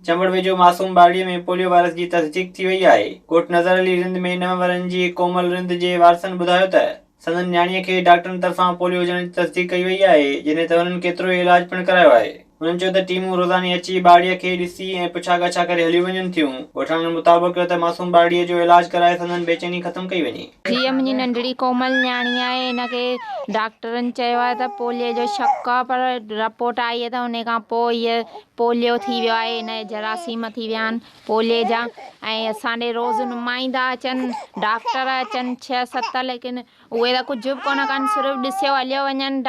چمبڙ ويجهو معصوم ٻارڙي ۾ پوليو وائرس جي تصديق ٿي وئي آهي. ڳوٺ نظر علي رند ۾ نو ورهين جي ڪومل رند جي وارثن ٻڌايو ته سندن نياڻيء کي ڊاڪٽرن طرفان پوليو هجڻ جي تصديق ڪئي وئي آهي، جڏهن ته هنن ڪيترو ئي علاج پڻ ڪرايو آهي. هنن چيو ته ٽيمون روزاني اچي ٻارڙيء کي ڏسي ۽ پڇا ڳاڇا ڪري هليون وڃن ٿيون. ڳوٺاڻن مطالبو ڪيو ته معصوم ٻارڙيء جو علاج ڪرائي سندن بيچيني ختم ڪئي وڃي. هيء منهنجي ننڍڙي ڪومل نياڻي آهي، هن کي ڊاڪٽرن چيو آهي ته پوليو جو شڪ آهي پر رپورٽ آئي آهي ته انهي کان پوء هيء پوليو ٿي ويو آهي، هن جا جراثيم ٿي ويا آهن پوليي جا ۽ اسان ڏي روز نمائندا اچن، ڊاڪٽر اچن ڇهه ست ليڪن اهي ته ڪجهه به ڪونه ڪن صرف ڏسيو هليو وڃن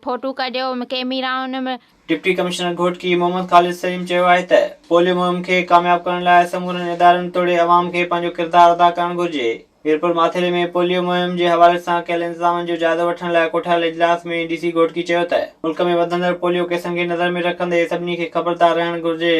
فوٽو ڪڍيو ڪيميرائن ۾. ڊپٽي ڪمشنر گهوٽڪي محمد خالد سليم چيو آهي ته پوليو مهم کي ڪامياب ڪرڻ لاء سمورن ادارن توڙي عوام کي پنهنجو ڪردار ادا ڪرڻ گهرجي. ميرپور ماٿيلي ۾ پوليو مهم جي حوالي سان ڪيل انتظامن جو جائزو وٺڻ لاء ڪوٺايل اجلاس ۾ ڊي سي گهوٽڪي چيو ته ملڪ ۾ وڌندڙ پوليو ڪيسن کي نظر ۾ رکندي سڀني کي خبردار رهڻ گهرجي.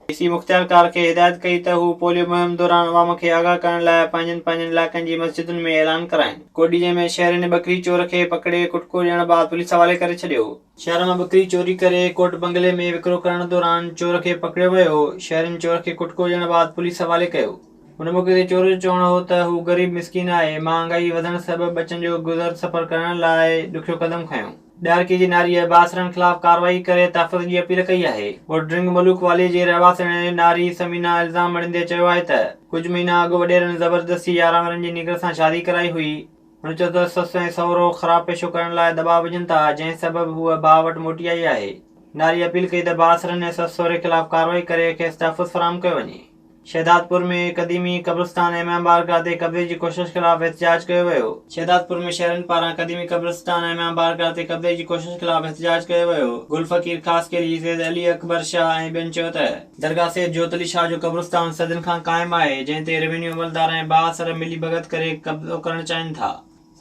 ڊي سي مختيارڪار کي هدايت ڪئي ته هو پوليو مهم دوران عوام کي آگاهه ڪرڻ لاء پنهنجن پنهنجن علائقن جي مسجدن ۾ اعلان ڪرائين. ڪوڏيجي ۾ شهرين ٻڪري چور کي پڪڙي ڪٽڪو ڏيڻ بعد پوليس حوالي ڪري ڇڏيو. شهر مان ٻڪري چوري ڪري ڪوٽ بنگلي ۾ وڪرو ڪرڻ دوران چور کي پڪڙيو ويو، شهرين چور کي ڪٽڪو ڏيڻ بعد پوليس حوالي ڪيو. ان موقعي تي چور جو چوڻ هو ته هو غريب مسڪين آهي، مهانگائي وڌڻ سبب ٻچن جو گذر سفر ڪرڻ لاء ڏکيو قدم کنيو. ڏهرڪي جي ناريء بااثرن خلاف ڪارروائي ڪري تحفظ جي اپيل ڪئي آهي. ڳوٺ ڊرنگ ملوڪ والي جي رهواسڻ ناري ثمينه الزام مڙهيندي چيو آهي ته ڪجهه مهينا اڳ وڏيرن زبردستي 11 ورهين جي نينگر سان شادي ڪرائي هئي. هن چيو ته سس ۽ سهرو خراب پيشو ڪرڻ لاء دٻاء وجهن ٿا، جنهن سبب هوء ڀاء وٽ موٽي آئي آهي. ناري اپيل ڪئي ته بااثرن ۽ سس سهري خلاف ڪارروائي ڪري کيس تحفظ فراهم ڪيو وڃي. شهدادپور ۾ قديمي قبرستان ۽ امام بارگاهه تي قبضي جي ڪوشش خلاف احتجاج ڪيو ويو. شهدادپور ۾ شهرين پاران قديمي قبرستان ۽ امام بارگاهه تي قبضي جي ڪوشش خلاف احتجاج ڪيو ويو. گل فقير خاصخيلي، سيد علي اڪبر شاهه ۽ ٻين چيو ته، درگاهه سيد جوت علي شاهه جو قبرستان صدين کان قائم آهي، جنهن تي روينيو عملدار ۽ بااثر ملي ڀڳت ڪري قبضو ڪرڻ چاهين ٿا.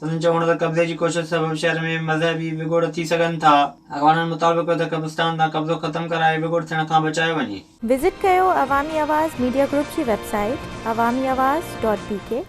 سندن چوڻ هو ته قبضي جي ڪوشش سبب شهر ۾ مذهبي وڳوڙ ٿي سگهن ٿا. اڳواڻن مطالبو ڪيو ته قبرستان تان قبضو ختم ڪرائي وڳوڙ ٿيڻ کان بچايو وڃي. وزٽ ڪيو عوامي آواز ميڊيا گروپ جي website Awami Awaz dot B K.